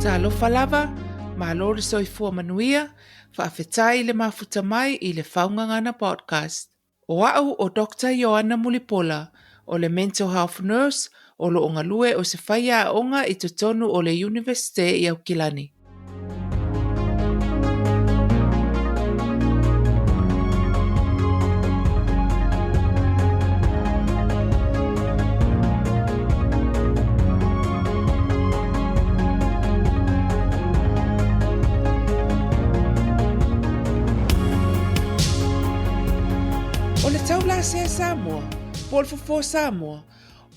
Talofa lava, malo le soifua manuia, faafetai le mafuta mai i le Faugagana Podcast. O au o Doctor Ioana Mulipola, o le Mental Health Nurse o lo o galue o se faiaoga i totonu o le Iunivesite i Aukilani. O le taulasea Samoa, po o le fofo Samoa,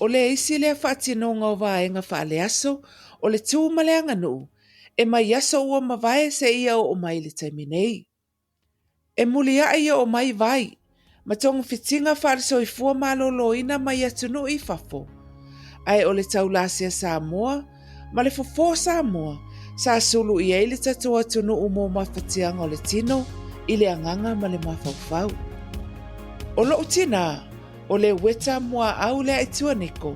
o le isi lea faatinoga o vaega faaleaso o le tu ma le aganuu e mai aso ua mavae seia oo mai i le taimi nei. E muliaʻi i oo mai vai ma togafitiga faale-soifua maloloina mai atunuu i fafo, ae o le taulasea Samoa ma le fofo Samoa sa sulu i ai le tatou atunuu mo mafatiaga o le tino i le agaga ma le mafaufau. O lou tinā, o le Weta Muaau Leaituaneko,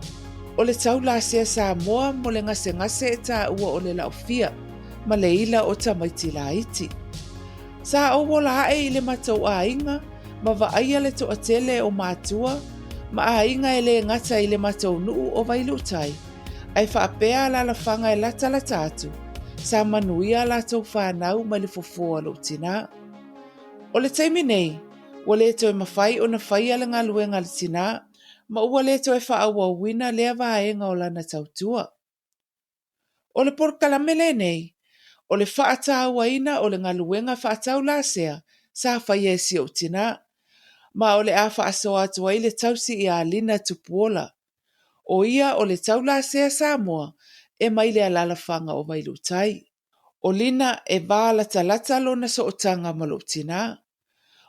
o le taulasea Samoa mo le gasegase e tāua o le laofia ma le ila o tamaiti laiti. Sa ou ola aʻe i le matou aiga ma vaaia le toatele o matua ma aiga e le gata i le matou nuu o Vailuutai, ae faapea alalafaga e latalata atu, sa manuia a latou fanau mai le fofo a lou tinā. O le taimi nei, ua le toe mafai ona faia le galuega a le tinā ma ua le toe faaauauina lea vaega o lana tautua. O le polokalame lenei, o le faatauaina o le galuega faataulasea sa faia e si ou tinā, ma o le a faasoa atu ai le tausi iā Lina Tupuola. O ia o le taulasea Samoa e mai le alalafaga o Vailuutai. O Lina e va latalata lona sootaga ma lou tinā.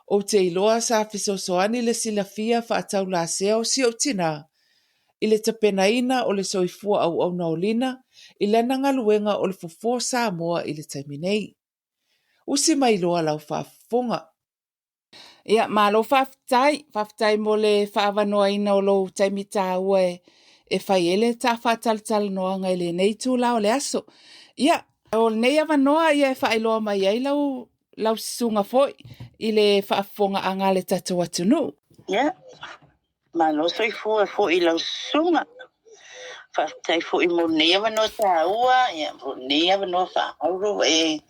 Ou te iloa sa fesoasoani le silafia faataulasea o si ou tinā i le tapenaina o le soifua auauna o Lina i lana galuega o le fofo Samoa i le taimi nei. Usi mai loa lau faafofoga. Ia, malo faafetai. Faafetai mo le faaavanoaina o lou taimi taua e fai ai le ta faatalatalanoaga i lenei itula o le aso. Ia, o lenei avanoa ia e faailoa mai ai lau lau susuga foi i le faafofogaaga a le tatou atunuu. Ia, malo soifua foi i lau susuga. Faafetai foi mo lenei avanoa taua, ia, mo lenei avanoa faaauro ua e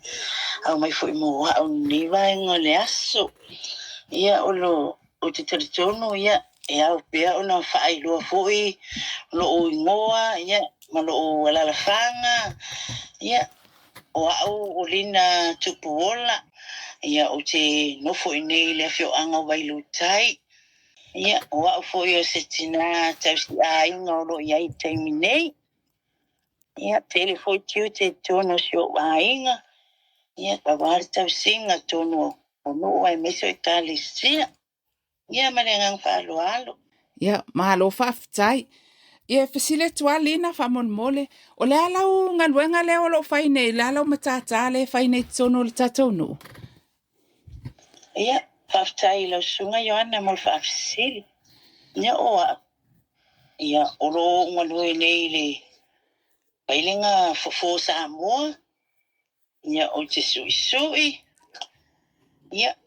aumai foi mo au i lenei vaega o le aso. Ia, o lo, ou te talitonu, ia, e ao pea ona faailoa foi lou igoa, ia, ma lou alalafaga, ia, O au o Lina Tupuola, ia ou te nofo i inei i le afioaga o Vailuutai. Ia, o au foi o se tinā tausiaiga o lo o i ai i le taimi nei. Ia, tele foi tiute i totonu o si ou aiga, ia, aua le tausiga totonu o nuu aemaise o Ekalesia. Ia, ma le agaga faaaloalo. Ia, malo faafetai. Ia, e fesili atu lava Lina faamolemole, o le a lau galuega lea o lo o fai nei, o le a lau matata lea e fai nei i totonu o le tatou nuu? Ia, faafetai i lau Susuga Ioana mo le faafesili. Ia, o au, ia, o lo o ou galue nei i le Paelega Fofo Samoa, Ia, ou te suisui. Ia,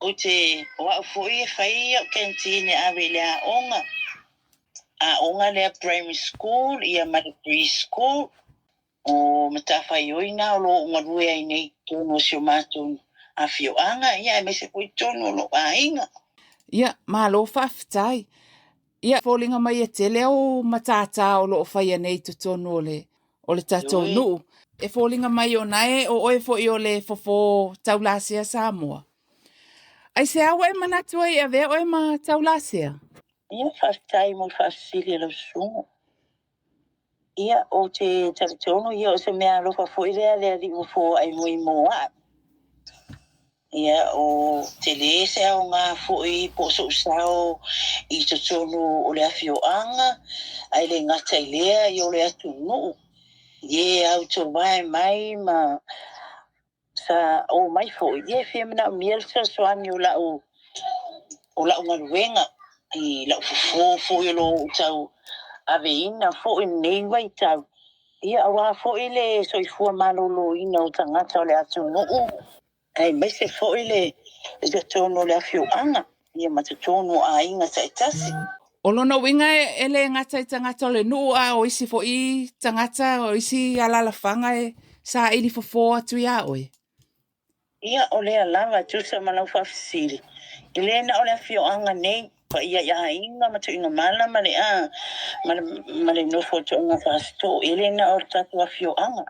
ou te, o au foi e fai au canteen e ave i le aoga. Aoga lea primary school ia ma le pre school. O matafaioi na o lo o galue ai nei i totonu o si o matou afioaga, ia aemaise foi i totonu o lou aiga. Ia, malo faafetai. Ia, foliga mai e tele au matata o lo o faia nei i totonu o le o le tatou nuu. E foliga mai o na e o oe foi o le fofo taulasea Samoa. Aisea ua e manatu ai e avea oe ma taulasea? Ia, faafetai mo le faafesili a lau susuga. Ia, ou te talitonu, ia, o se mea alofa foi lea a le Alii ua foai mai mo a'u. Ia, o tele se aoga foi po o so'u sao i totonu o le afioaga, ae le gata i lea, ia o le atunuu i e autovae mai ma sa omai foi, ia e fia manaomia le fesoasoani o la'u o la'u galuega i la'u fofo foi o lo o ou tauaveina foi i lenei vaitau. Ia, aua foi le soifua maloloina o tagata o le atunuu, aemaise foi le totonu o le afioaga, ia ma totonu o aiga taitasi. O lona uiga e le gata i tagata o le nuu a o isi foi tagata o isi alalafaga e saili fofo atu iā oe. Ia, o lea lava e tusa ma lau faafesili, e le na o le afioaga nei, paia i aiga ma tuigamala ma le a ma le, ma le nofo a toega Fasitoo, e le na o le tatou afioaga.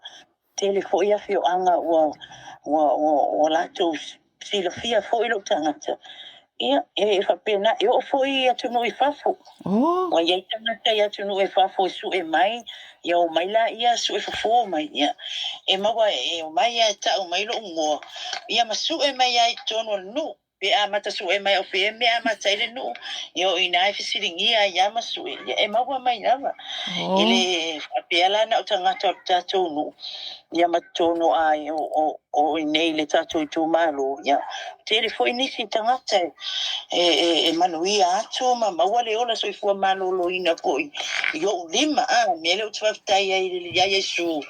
Tele foi afioaga ua, ua, ua, ua latou silafia foi lou tagata. Ia, e faapena, e oo foi i atunuu i fafo. Oh. Ua i ai tagata i atunuu i fafo e sue mai, ia omai laia sue fofo mai, ia, e maua e omai lava e tau mai lou igoa, ia ma sue mai lava i totonu o le nuu. Pe amata sue mai au fea mea amata ai le nuu, ia o i ina e fesiligia ai lava ma sue, ia e maua mai lava. Oh. E le faapea la na o tagata o le tatou nuu, ia ma totonu o, o, o i inei i le tatou itumalo, ia, tele foi nisi tagata e, e, e manuia atu ma maua le ola soifua maloloina foi i ou lima. A mea lea ou te faafetai ai ia Iesu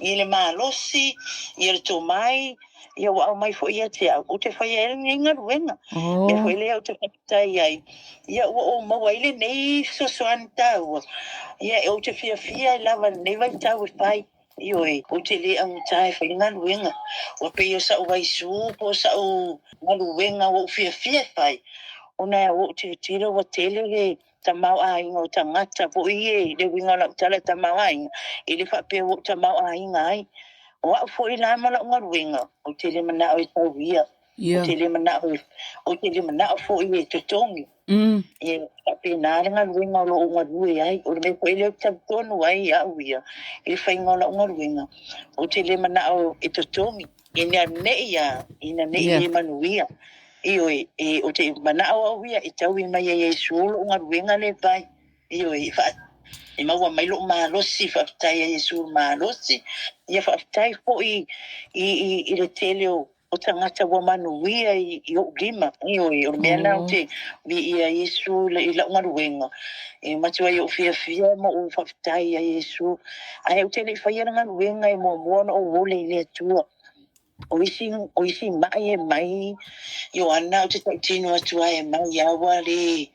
i le malosi, i le tomai, ia ua aumai foi ia te au, ou te faia ai lenei galuega. Oh. Mea foi lea ou te faafetai ai, ia ua ou maua ai lenei fesoasoani taua, ia ou te fiafia ai lava i lenei vaitau e fai. Ioe, ou te le augata e fai le galuega. Ua pei o sa'u vaisu po o sa'u galuega ua ou fiafia e fai, ona ua ou tilotilo ua tele le tamaoaiga o tagata foi ia i le uiga o lau tala e tamaoaiga, e le faapea ua ou tamaoaiga ai. O au foi la ma lau galuega, ou te le manao e tauia. Ia. Ou te le manao, ou te le manao foi e totogi. E faapena le galuega o lo o ou galue ai. O le mea foi lea ou te talitonu ai au ia i le faiga o lau galuega, ou te le manao e totogi, ina ne i a, ina ne i Ia. le manuia. Ioe, e, ou te manao au ia e taui mai ai e Iesu lou galuega lea e fai. Ioe, e faa, e maua mai lou malosi, faafetai ia Iesu i le malosi. Ia faafetai foi i, i, i le tele o o tagata ua manuia i ou lima. Ioe, o le mea lena ou te viia ai Iesu i lau galuega. E matua ai ou fiafia ma ou faafetai ia Iesu. Ae ou te le i faia le galuega e muamua ona ou ole i le Atua. O isi, o isi mai e mai, Ioana, ou te tautino atu ai e mai lava ua le,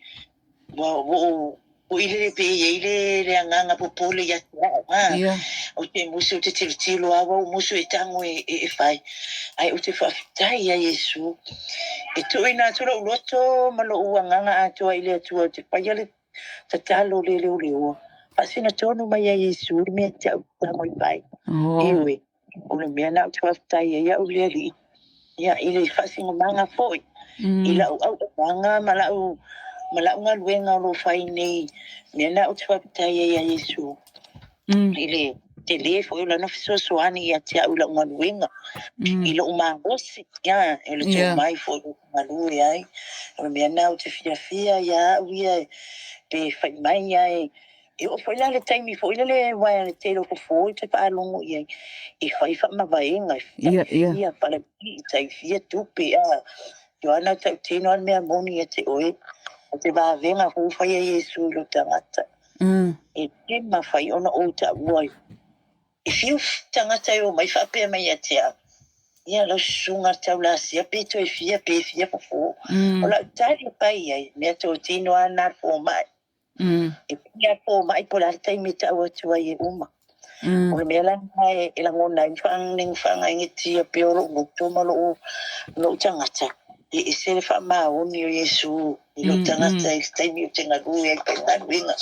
Ua ou hoʻoilele pe i ai le, le agaga popole ia te au, ha? Ia. Ou te musu, ou te tilotilo lava, ua ou musu e tago e, e, e fai. Ae ou te faafetai ia Iesu. E tuuina atu lou loto ma lou agaga atoa i le Atua, ou te faia le tatalo le leoleoa. Faasino tonu mai ia Iesu le mea te au tago e fai. Oh. Ioe, o le mea lena ou te faafetai ai au i le Alii. Ia, i le faasinomaga foi, i lau auaunaga ma lau, ma lau galuega o lo o fai nei, mea lena ou te faafetai ai ia Iesu, i le tele foi o lana fesoasoani ia te au i lau galuega, i lou malosi, ia, i le tomai foi o galue ai. O le mea lena ou te fiafia ia au ia, pe fai mai lava e E oo foi la le taimi foi lele aua o le tele o fofo ou te faalogo i ai e fai faamavaega, e Ia, ia. fia palapii, tai fia tupe, a. Ioana tautino lava le mea moni ia te oe, o te vavega foi ua faia Iesu i lou tagata. E le mafai ona ou taua e fiu tagata e omai faapea mai ia te au, ia lau susuga le taulasia pe toe fia pe fia fofo. O lau tali e fai i ai, mea totino lava lena a le fomai. E pei lava fomai po o le a le taimi e tau atu ai e uma. O le mea la lena e, e lagona ai le faagaegetia pea o lou loto ma lou, lou tagata, e ese le faamaoni o Iesu i lou tagata i le taimi ou te galue ai i faigaluega.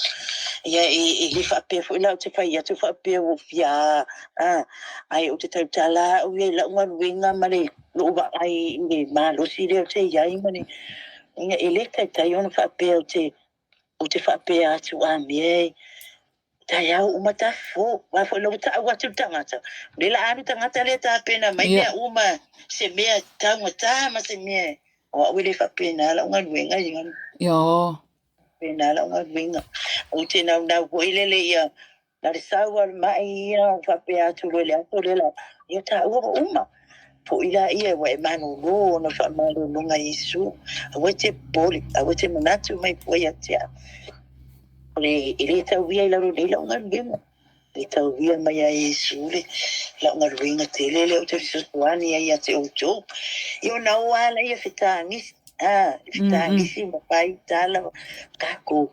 Ia e, e le faapea foi la ou te fai atu faapea ua ou fia a, ae ou te tautala au ia i lau galuega ma le lou vaai i le malosi lea ou te i ai ma le, ia, e le taitai ona faapea ou te Ou te faapea atu, a mea e taeao uma ta fofo. Aua foi la ua tau atu le tagata, o lea la a alu tagata lea tapena mai mea uma, se mea taugata ma se mea, o au e le faapena lau galuega ia. Io. Faapena lau galuega. Ou te naunau foi lele ia Na le sau a le maʻi ia ou faapea atu loa i le aso lea la, ia taua ua uma. Foʻi laia ua e malōlō ona o le faamalologa a Iesu. Aua e te popole, aua e te manatu mai fua ia te au. O le, e le tau ia i lalo nei lau galuega. E taulia mai ia Iesu le lau galuega tele lea ou te fesoasoani ai ia te outou. Ia ona o lava laia fetagisi, a, fetagisi ma fai tala takou.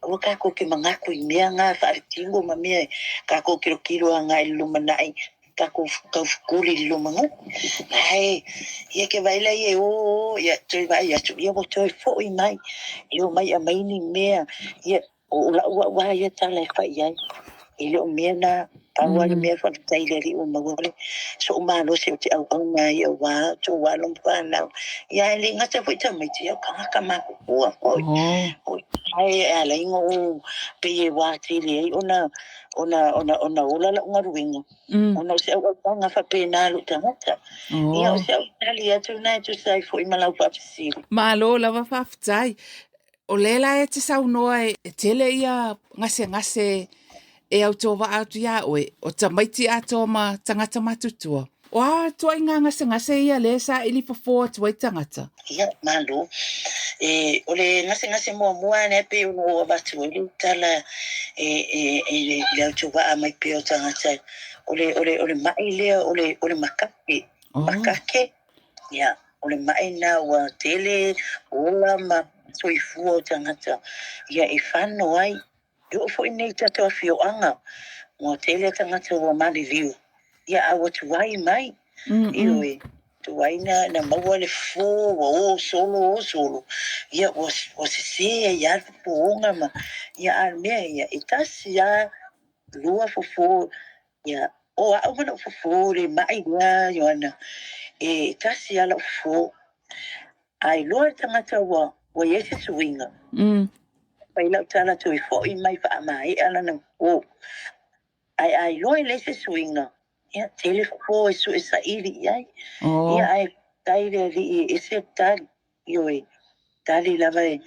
Aua takou te manatu i mea na faaletino ma mea takou tilotilo agai i le lumanai, takou taufetuli i le lumanai. Ae ia e te vaai laia e o o, ia toe vaai atu, ia ua toe foi mai, e omai e aumai ni mea, ia O lau au lava ia tala e fai i ai, e le o mea na, pau lava le mea faafetai i le Alii ua maua le sou malosi ou te auauna ai aua outou alo ma fanau. Ia ae le gata foi tamaiti, ia o tagata matutua foi. Ae e ala ai ona ou pei e watele ai ona ona ona ona ola lau galuega, ona o se auaunaga faapena a lou tagata. Ia o se au tali atu lena e tusa ai foi ma lau faafesili. Malo lava faafetai. O lea la e te saunoa e tele ia gasegase e autovaa atu iā oe, o tamaiti atoa ma tagata matutua. O a ituaiga gasegase ia lea e saili fofo atu ai tagata? Ia, malo. E, o le gasegase muamua lea pei ona ou avatu ai le tala e, e, e le, le autovaa mai pea o tagata, o le, o le, o le ma'i lea o le, o le makake. Makake, Ia, o le maʻi lena ua tele ola ma soifua o tagata, ia e fano ai. E oo foi nei i tatou afioaga, ua tele tagata ua maliliu, ia a ua tuai mai. Ioe, tuai na, na maua le fofo, ua o solo, o solo, ia ua, ua sese ai lava le fofoga ma, ia a o le mea ia, e tasi lava, lua fofo, Ia, o au ma lou fofo le maʻi lea, Ioana, e tasi lava lau fofo. A iloa le tagata ua, ua i ai se suiga, fai lau tala toe foi mai faamaea lana fofo. Ae a iloa e leai se suiga, ia, tele fofo e sue saili i ai. Ia, ae faafetai le Alii e ese le tali. Ioe, tali lava e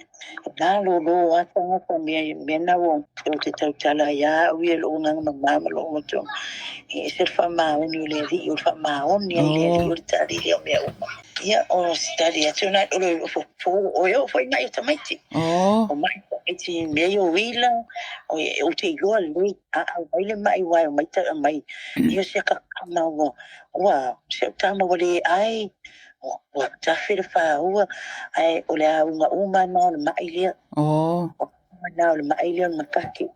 malolo a tagata mea mea na ua ou te tautala ai a au ia i lou agaga mama ma lou loto. E ese le faamaoni o le Alii, o le faamaoni ai le Alii o le tali lea o mea uma. Ia, o se tali atu lena, o le fofo, o e oo foi maʻi o tamaiti. O maʻi tamaiti mea ia o uila, ou te iloa lelei, a aumai le maʻi aua e omai aumai, ia se kakama ua, ua, si au tama ua le ʻai, Ua tafe le pāua, ae o le auga uma lena o le maʻi lea. Oh. O lena o le maʻi lea o le makake.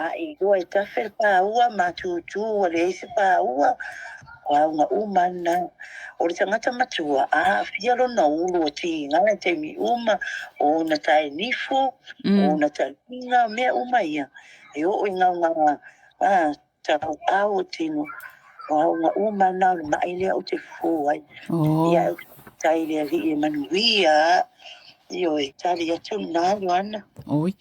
A iloa e tafe le pāua, matutu ua leai se pāua, o auga uma lena. O le tagata matua, a aafia lona ulu o tiga i taimi uma, o ona tae nifo, o ona taliga, mea uma ia, e oo i ngā, a, Tauau o tino, o auga uma na o le maʻi lea ou te fofo ai. Oh. Ia, ou te faafetai i le Alii e manuia. Ioe, tali atu lena, Ioana. Oi.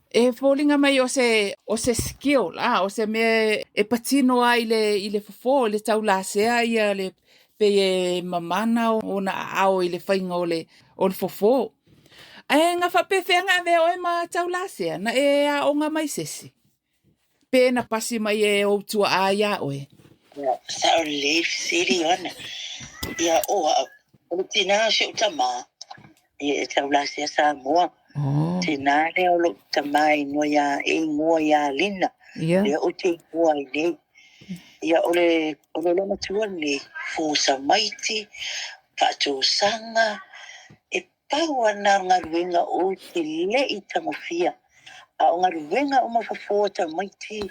E foliga mai o se, o se skill, a, o se mea e patino ai i le, i le fofo, i le taulasea ia le, pei e mamana ona aao i le faiga o le, o le fofo. Ae na faapefea na avea oe ma taulasea, na e aoga mai se isi? Pe na pasi mai e ou tuaʻā iā ʻoe? Ia, sao lelei fesili Ioana. Ia, o au, o le tinā o si ou tamā, ia e taulasea Samoa. Oh. Tinā lea o lou tamā e ingoa iā, e ingoa iā Lina. Ia. Lea ou te ingoa ai nei. Ia, o le, o le loomatua lenei, fosa maiti, faatosaga, e Pau ana o galuega ou te leʻi tagofia, a o galuega uma fofo a tamaiti,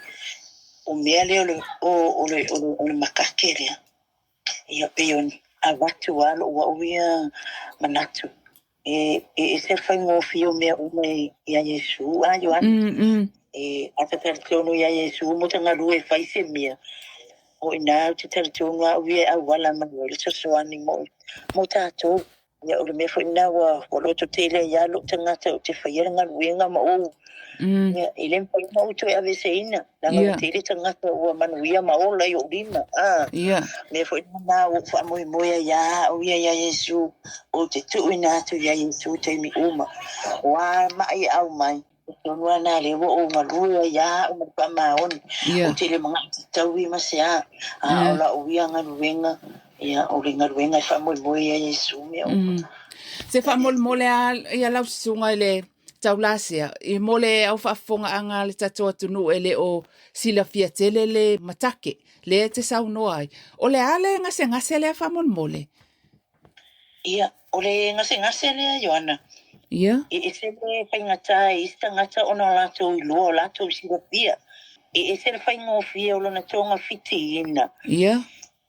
o mea lea o le, o, o le, o le, o le makake lea. Ia pei ona avatu a lou au ia manatu, e, e ese le faigofie o mea uma iā Iesu, a Ioane? E a ta talitonu iā Iesu mo ta galue e fai se mea, o inā ou te talitonu au ia e auala mai ai le fesoasoani mo, mo tatou. Ia, o le mea foi lena ua, ua loto tele ai lava lou tagata ou te faia le galuega ma ou. Ia, e le mafai ona ou toe aveeseina, leaga ua tele tagata ua manuia ma ola i ou lima. A, mea foi lena ua ou faamoemoe ai lava au ia iā Iesu, ou te tuuina atu iā Iesu i taimi uma. O a maʻi e aumai, Tonu ana lea ua ou galue ai ia au ma le faamaoni. Ia. Ou te le manao e taui ma se a, a o lau ia galuega, ia, o le galuega e faamoemoe ai Iesu mea uma. Se faamolemole a ia lau susuga i le Taulasea, i mo le au faafofogaaga a le tatou atunuu e le o silafia tele le matake lea e te saunoa ai. O le a le gasegase lea faamolemole? Ia, o le gasegase lea Ioana, Ia. e ese le faigata i isi tagata ona o latou iloa, o latou silafia. E ese le faigofie o lona togafitiina. Ia.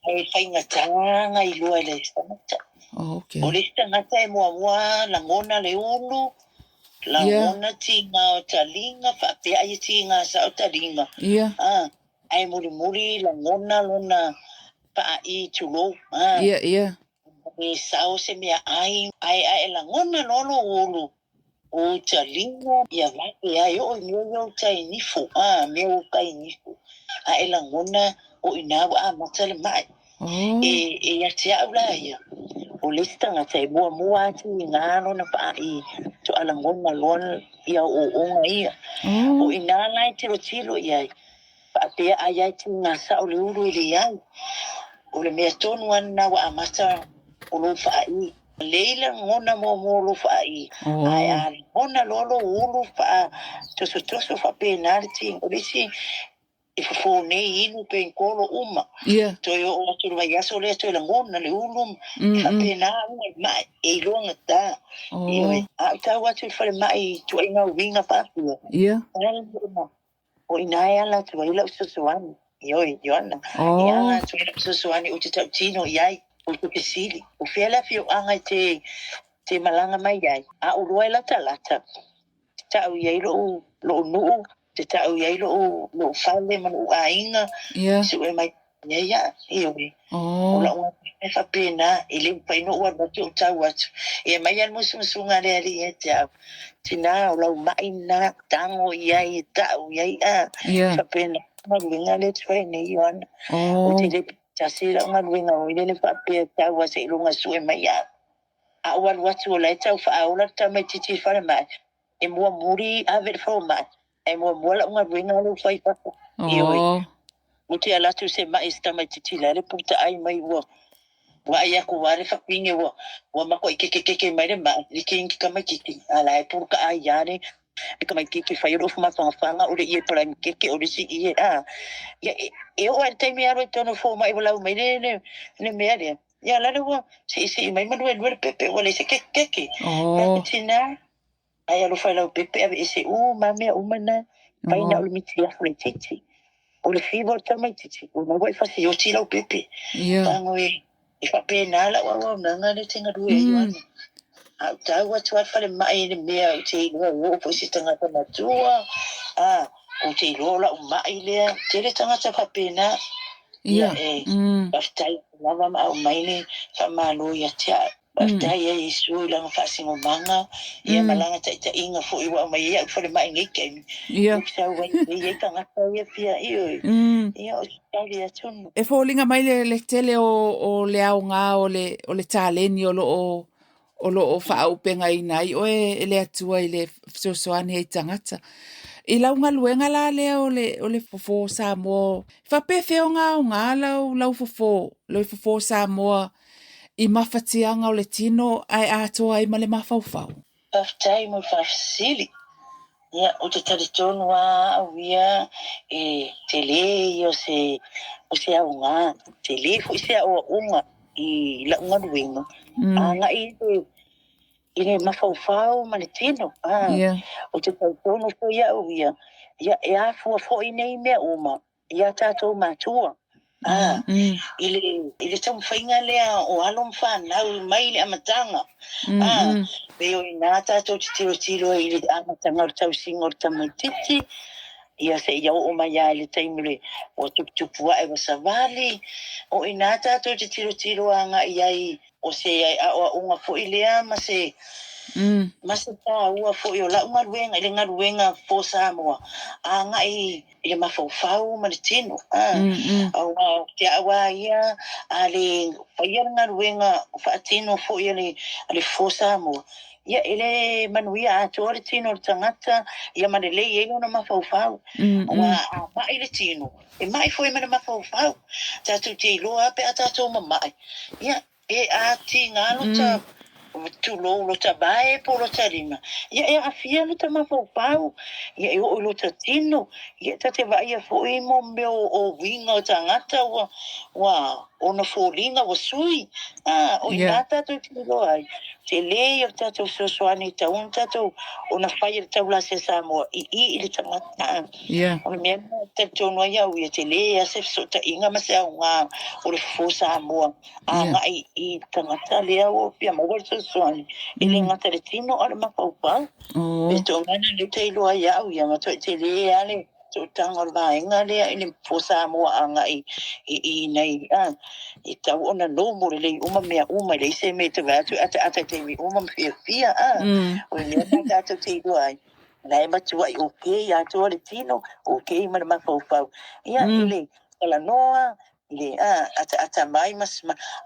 E faigata ona iloa e le isi tagata. Oh, okay. O le isi tagata e muamua lagona le ulu, lagona tiga o taliga, faapea ai e tiga sao taliga. Ia. Ah, ae mulimuli lagona lona paa'i tulou. Ah, Ia, ia. E sao se meaai, ae a e lagona loa lou ulu, ou taliga ia vave ai oo i mea ia o tai nifo, a mea o tai nifo, a e lagona o i ina ua amata le mai. Oh. E, e ia te au la ia, o le isi tagata e muamua atu i ina lona paa'i to'a lagona loa ia ooooga ia. Oh. O i ina la e tilotilo i ai, faapea ai ai tiga sao le ulu e leai. O le mea tonu lava lena ua amata o lou faa'i. Lei lagona muamua o lou faa'i, ae a lagona loa lou ulu faatosotoso faapena le tiga. O le isi e fofo nei inu penkolo uma, toe oo atu i le vaiaso lea toe lagona le ulu, e faapena uga le mai, e iloa gata. Ioe, a ou tau atu i le falemai i ituaiga uiga faapea, O i ina e ala atu ai lau fesoasoani, ioe, Ioana, e ala atu ai lau fesoasoani ou te tautino i ai, ou te fesili, o fea le afioaga e te, te malaga mai ai? A ou loa e latalata, te tau i ai lou, lou nuu, te tau i ai lou, lou fale ma lou aiga, sue mai Ia ia, ioe. Oh. O lau e faapena, e le mafai ona ou alu atu ou tau atu. E aumai lava le musumusuga a le alii ia te au. Tina, o lau mai lena, tago i ai, e tau i ai, a. Ia. Faapena galuega lea e te fai nei, Ioana. Oh. Ou te le tasi lau galuega oi lele faapea tau lava seiloga sue mai au. A ou alu atu o la e tau faaola le tamaitiiti i le falemai, E muamuli ave le fomai, ae muamua lau galuega lea ua fai i fafo. Ioe. Oh. Ou te ala atu se mai i se tamaitiiti la le putaai mai ua vaai atu lava le fafine ua ua makuai kekekeke mai le mai le king tamaitiiti a la e pulutaai lava le tamaitiiti fai o le ofu mafanafana o le ie palagi keke o le isi ie a ia e oo lava i le taimi e alu ai i totonu o le fomai ua lau mai le le mea lea ia la le ua siisii mai ma luelue le pepe ua leai se kekeke. Oh. Tina Ae alofa i lau pepe aveese uma mea uma na fai na o le mitiafu laitiiti. O le fiva o le tamaitiiti, ua maua i fasioti lau pepe. Ia. Tago e, e faapena lau auaunaga lea e te galue ai Ioane. A ou tau atu lava i le falemai i le mea ou te iloa ua oo foi se tagata matua, a, ou te iloa o lau mai lea. Tele tagata faapena. Ia. Ia, e, faafetai lava ma aumai le faamalo ia te au. Faafetai e Iesu i lana faasinomaga, ia ma lana taitaiga foi ua aumai ai au i falemai i nei taimi. Ia. Ou sau ai nei ai tagata ia fia, ioe. Ia, o se tali atu lena. E foliga mai le, le tele o, o le aoga o le, o le taleni o lo o, o lo o faaaupegaina ai oe e le Atua i le fesoasoani ai i tagata. I lau galuega la lea o le, o le fofo Samoa, e faapefea ona aoga lau, lau fofo, lau fofo Samoa i mafatiaga o le tino ae atoa ai ma le mafaufau. Faafetai mo le faafesili. Ia, ou te talitonu lava au ia e tele ia o se, o se aoga, tele foi se aoaoga i lau galuega, agai i le, i le mafaufau ma le tino. A, ou te talitonu foi au ia, ia e afua foi nei mea uma i a tatou matua, ā, i le, i le taumafaiga lea o alo ma fanau mai le amataga, ā, pei o i ina tatou te tilotilo ai i le amataga o le tausiga o le tamaitiiti, ia seia oo mai lava i le taimi o le, ua tuputupu ae ua savali, o i ina tatou te tilotilo agai ai O se aoaoga foi lea ma se ma se taua foi o lau galuega i le galuega for Samoa agai i le mafaufau ma le tino a aua o te au a ia a le faia le galuega faatino foi a le a le for Samoa ia e le manuia atoa le tino o le tagata ia ma lelei ai lona mafaufau aua a mai le tino E mai foi ma le mafaufau. Tatou te iloa pe a tatou mamae, ia, e a tiga lo ta Tulou lota vae po o lota lima, ia e aafia lota mafaufau, ia e oo i lota tino, ia ta te vaaia foi mo mea o uiga o tagata ua ua ona foliga ua sui, a o ina tatou te iloa ai, tele ia o le tatou fesoasoani e tatau ona tatou ona fai e le Taulasia Samoa i i i le tagata. O le mea lena e talitonu ai au ia, tele lava se fesootaiga ma se aoga o le Fofo Samoa agai i le tagata lea ua fia maua le fesoasoani, e le gata i le tino a o le mafaufau. E toga na lea ou te iloa ai au ia, matuai tele lava le sootaga o le vaega lea i le Fofo Samoa agai i nai a, e tatau ona normal lelei uma mea uma, e leai se mea e te vaai atu e ataata i taimi uma ma fiafia a. O le mea lena tatou te iloa ai, o la e matuai okay atoa le tino, okay ma le mafaufau. Ia, i le talanoa, i le ataata mai ma,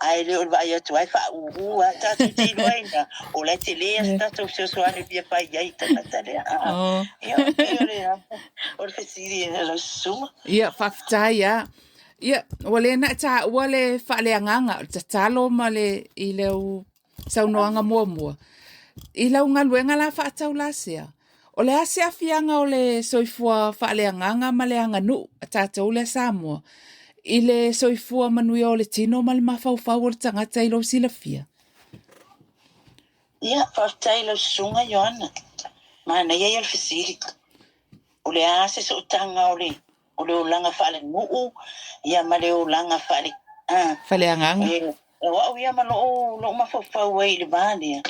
ae le o le vaai atu ai faaūū lava tatou te iloaina, o la e tele lava se tatou fesoasoani e fia fai ai i le tagata lea. Ia, pei o le, o le fesili e lau susuga. Ia, faafetai lava. Ia, ua le na e taua le faaleagaga, o le tatalo ma le, i lau saunoaga muamua. I lau galuega la faataulasea, o le a se aafiaga o le soifua faaleagaga ma le aganuu a tatou lea Samoa i le soifua manuia o le tino ma le mafaufau o le tagata i lou silafia? Ia, faafetai i lau susuga Ioana. Manaia ia o le fesili. O le a se sootaga o le o le olaga faalenuu ia ma le olaga faale a Faleagaga. E, o au ia ma lou lou mafaufau ai i le va lea,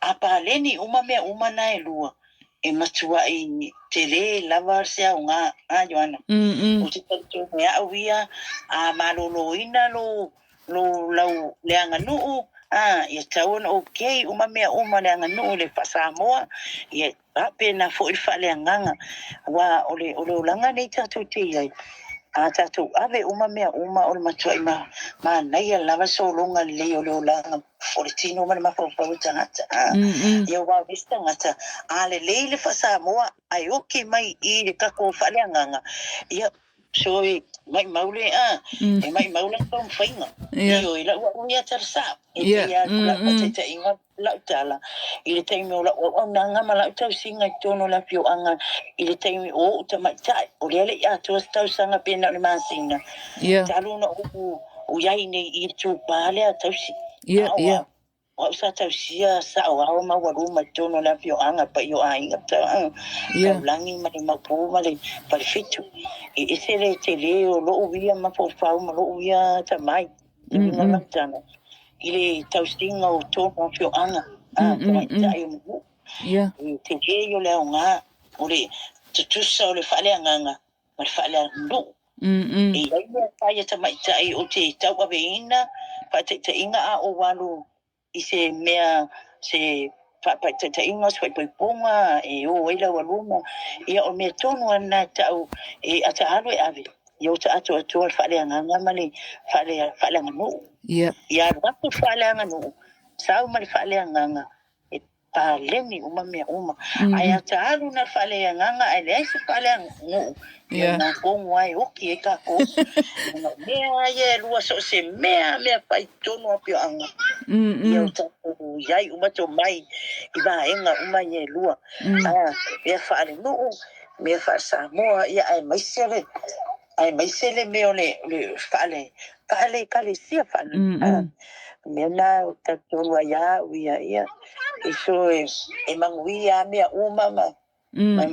a paleni uma mea uma na e lua, e matuai tele lava se aoga, a Ioana. Ou te talitonu e au ia, a maloloina lou lou lau le aganuu, a, ia tatau ona okay uma mea uma le aganuu i le faa-Samoa, ia faapena foi le faaleagaga, aua o le o le olaga nei tatou te i ai, a tatou ave uma mea uma o le matuai ma manaia lava le sologa lelei o le olaga o le tino ma le mafaufau o le tagata. A, ia aua o le isi tagata, a lelei le faa-Samoa ae oki mai i le tatou faaleagaga, ia So e maimau le a, e maimau la taumafaiga. Ioe, lau au ia tala sao. E pei lava o lau faataitaiga lau tala, i le taimi o lau auaunaga ma lau tausiga i totonu o le afioaga i le taimi o ou tamaitai, o lea e le i atoa se tausaga pe na o le masina, talu ona ou i ai nei i le itupa lea tausi. A o au, O au sa tausia saoao ma aualuma i totonu o le afioaga paia o aiga taulagi ma le maopu ma le falefitu. E ese le tele o lou ia mafaufau ma lou ia atamai i luga o lau tala i le tausiga o totonu o afioaga a tamaitai o nuu. E tele ia o le aoga o le tutusa o le faaleagaga ma le faaleaganuu. E i ai mea fai a tamaitai ou te tauaveina faataitaiga a ou alu i se mea, se faataitaiga o se faaipoipoga e o ai le aualuma, ia o le mea tonu lava lena e tau e ata alu e ave, ia ota atoatoa le faaleagaga ma le faaleaganuu. Ia alu atu le faaleaganuu, sau ma le faaleagaga, e paleni uma mea uma. Ae a ta alu na le faaleagaga ae leai se faaleaganuu, ia na tonu lava e oki ai tatou. Ona o mea lava ia e lua, so o se mea lava mea fai i totonu o afioaga, ia o tatou i ai uma tomai i vaega uma ia e lua. A, mea faalenuu, mea faale-Samoa, ia aemaise le, aemaise le mea o le, le faale, faale-Ekalesia, faale, a, mea na ou te talitonu ai lava au ia, ia, e so e, e manuia lava mea uma ma, ma,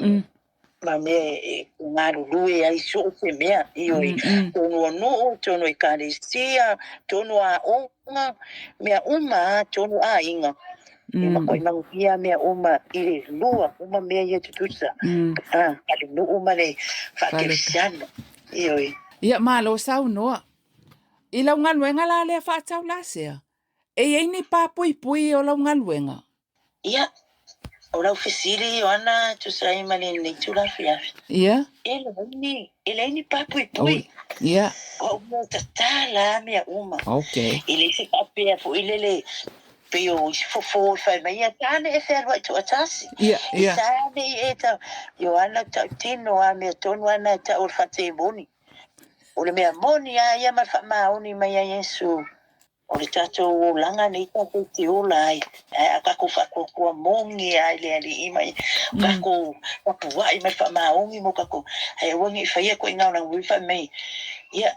ma mea e galulue ai so o se mea, ioe, tonu o nuu, tonu o ekalesia, tonu o aoga, mea uma lava, tonu aiga. E matuai manuia mea uma i le lua uma mea ia tutusa, a, faale-nuu ma le faa-kerisiano, ioe. Ia, malo saunoa. I lau galuega la lea faataulasea, e i ai ni pā puipui o lau galuega? Ia, o lau fesili Ioana e tusa ai ma lenei itula afiafi. Ia. E leai ni, e leai ni pā puipui. Ia. O au mea tatala lava mea uma. Okay. E leai se faapea foi lele pei o isi fofo e fai mai, ia tane e fealuai tuatasi. Ia, ia. E tane i e tau. Ioana tautino a mea tonu ana e tau o le faatemoni. O le mea moni a ia ma le faamaoni mai a Iesu. O le tatou olaga nei tatou te ola ai, ae a tatou faatuatua mogi ai le Alii ma tatou tapuai ma le faamaoni mo tatou, ae aua ne i faia ituaiga olaga fai mai, ia,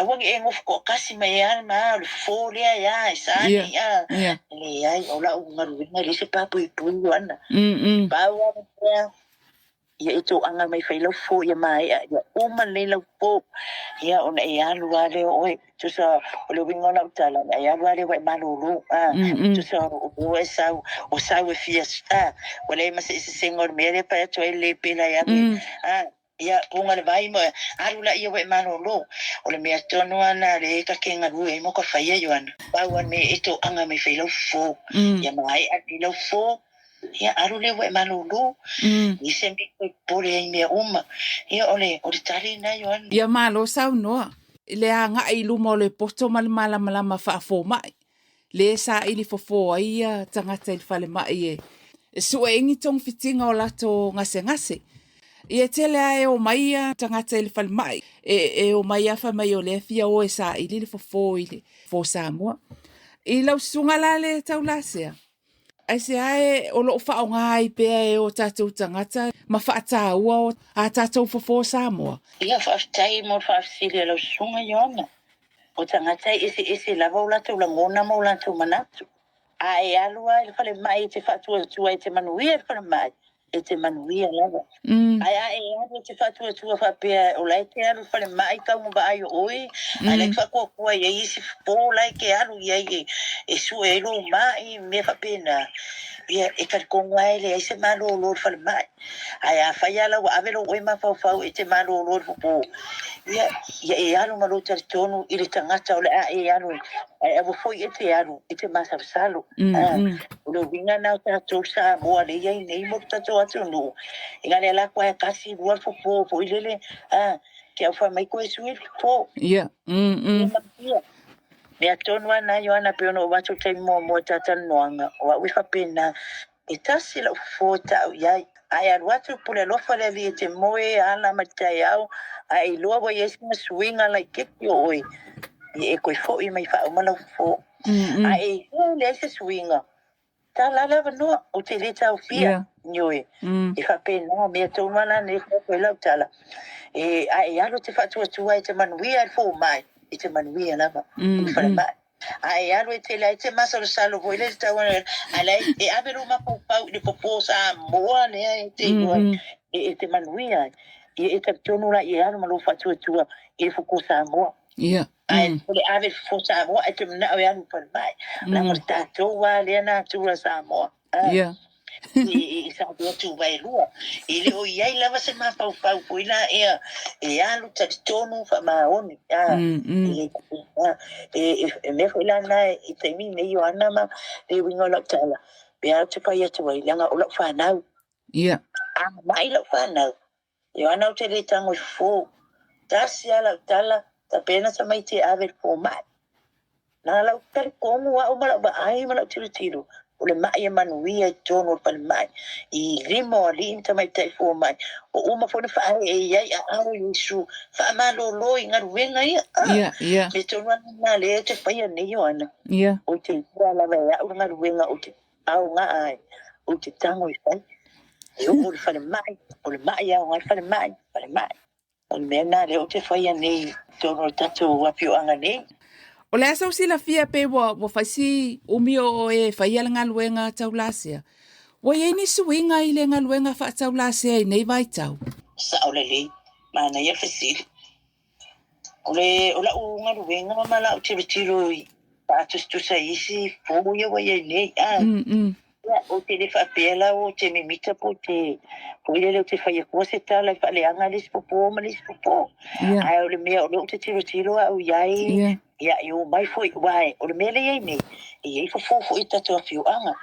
aua ne i e nofo toatasi ma e a ma a, o le fofo lea e a, e sa nei a. Leai, o lau galuega e leai se papuipui Ioana. Pau lava le mea, Ia e toaga mai fai lau fofo ia maea, ia uma lelei lau fofo, ia ona e alu lava lea o oe. Tusa o le uiga o lau tala, ona e alu lava lea ua e malolo, a, tusa o lea ua e sau, o sau e fia, a, ua leai ma se eseesega o le mea lea e fai atu ai le pela e alu, a, ia puga le vai ma alu laia ua e malolo. O le mea tonu lava lena lea e ta te galue ai ma ka faia, Ioana. Pau lava le mea e toaga mai fai lau fofo, ia maea lelei lau fofo, Ia, alu lea ua e malolo. I se mea e popole ai i mea uma. Ia, o le, o le tali lena, Ioane. Ia malo saunoa. I le agai i luma o le poto ma le malamalama faafomai, lea e saili fofo ai ia tagata i le falemai e sue ai ni togafitiga o latou gasegase. Ia e tele lava e omai ia tagata i le falemai, e omai lava fai mai o lea e fia o e saili le fofo i le fofo Samoa. I lau susuga la le taulasea, Aisea e o lo o faaaoga ai pea e o tatou tagata ma faataua o a tatou fofo Samoa? Ia, faafetai mo le faafesili a lau susuga Ioana. O tagata e eseese lava o latou lagona ma o latou manatu. A e alu lava i le falemai e te faatuatua e te manuia i le falemai, e te manuia lava. Ae a e alu e te faatuatua faapea o la e te alu i le falemai tau ma vaai o oe, ae la e te faatuatua i ai isi fofo la e te alu i ai e sue ai lou mai, mea faapena, ia e talitonu lava e leai se malolo i le falemai. Ae afai lava la ua ave lou oe mafaufau e te malolo i le fofo, ia, ia e alu ma lou talitonu i le tagata o le a e alu ai, ae aua foi e te alu e te masalosalo. O le uiga lena o tatou Samoa lea e i ai nei mo le tatou atunuu, e na o le ala atu lava e tasi lua le fofo foi lele, a, te au fai mai toe sui le fofo. Ia. Ia. Mea tonu lava lena Ioana e pei ona ou avatu i le taimi muamua i ta talanoaga, o au e faapena, e tasi lau fofo e tau i ai. A e alu atu, pule alofa le Alii e te moe ala mai le taeao, a e iloa ua i ai sina suiga laitiiti o oe, ia e toe foi mai faauma lau fofo. A e iloa e leai se suiga, tala le avanoa, ou te le taofia, ioe, e faapena, mea tonu lava la nei e lau tala, e, a e alu e te faatuatua e te manuia i le fomai, e te manuia lava i le falemai. A e alu e tele ai te masalosalo foi lele tau ae la e ave lou mafaufau i le fofo Samoa lea e te iloa e te manuia ai. Ia e talitonu la ia e alu ma lou faatuatua i le fofo Samoa. Ia. Ae o le ave i le fofo Samoa ae te manao e alu i falemai. Leaga o le tatou lava lea natura Samoa. Ia. I Samoa Tuvaelua. E le o i ai lava se mafaufau foi la ea e alu talitonu faamaoni. E mea foi la na i taimi nei Ioana ma le uiga o lau tala, pe a ou te fai atu ai, leaga o lau fanau. Ia. A mai lau fanau, Ioana ou te le tago i fofo. Tasi lava lau tala, tapena tamaiti e ave i le fomai. Na lau talitonu au ma lau vaai ma lau tilotilo, o le mai e manuia i totonu o le falemai, i lima o alii ma tamaitai fomai, ua uma foi ona faaee i ai aao o Iesu, faamalolo i galuega ia. Ia, ia. Mea tonu lava lena lea ou te faia nei, Ioana. Ia. Ou te iloa lava e au le galuega ou te aoga ai, ou te tago e fai. E oo i le falemai, o le mai e aoga ai le falemai, falemai. O le mea lena lea ou te faia nei i totonu o le tatou afioaga nei. O le a sou silafia pe ua, ua fai si umi o oe e faia le galuega taulasea? Ua i ai ni suiga i le galuega faataulasea i nei vaitau? Sao lelei, manaia le fesili. O le, o lau galuega ma lau tilotilo i faatusatusa i isi fou ia ua i ai nei, a. Ia, ou te le faapea la ou te mimita po o te, foi lele ou te fai atua se tala e faaleaga le isi popo ma le isi popo. Ae o le mea o lea ou te tilotilo au i ai, ia, e omai foi, aua o le mea lea e i ai nei, e i ai fofo foi i tatou afioaga.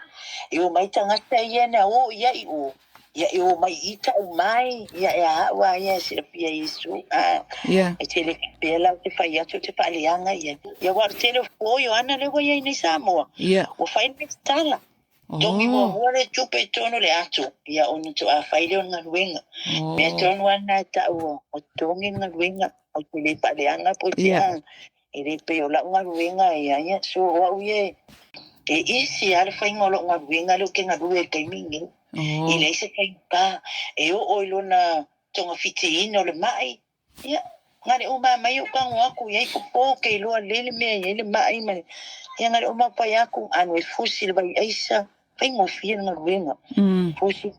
E omai tagata ia na o i ai i o, ia e omai i i tau mai, ia e a au a ia e silafia e Iesu. A, e te le faapea la ou te fai atu ou te faaleaga i ai. Ia aua o le tele o fofo Ioana lea ua i ai nei Samoa, ua fai le tala. Togi muamua le tupe i totonu o le ato, ia ona toa fai lea o le galuega. Mea tonu lava lena e tau o togi le galuega, ou te le faaleaga po o te a. E le pei o lau galuega ia, ia, so o au ia, e easy lava le faiga o lau galuega lea ou te galue ai i le taimi lenei. E leai se faigata, e oo i lona togafitiina o le mai, ia, na le uma mai ou tago atu i ai fofo, ou te iloa lelei le mea e i ai le mai ma le, ia na le uma fai atu, anu e fusi le vai aisa, faigofie le galuega. Fusi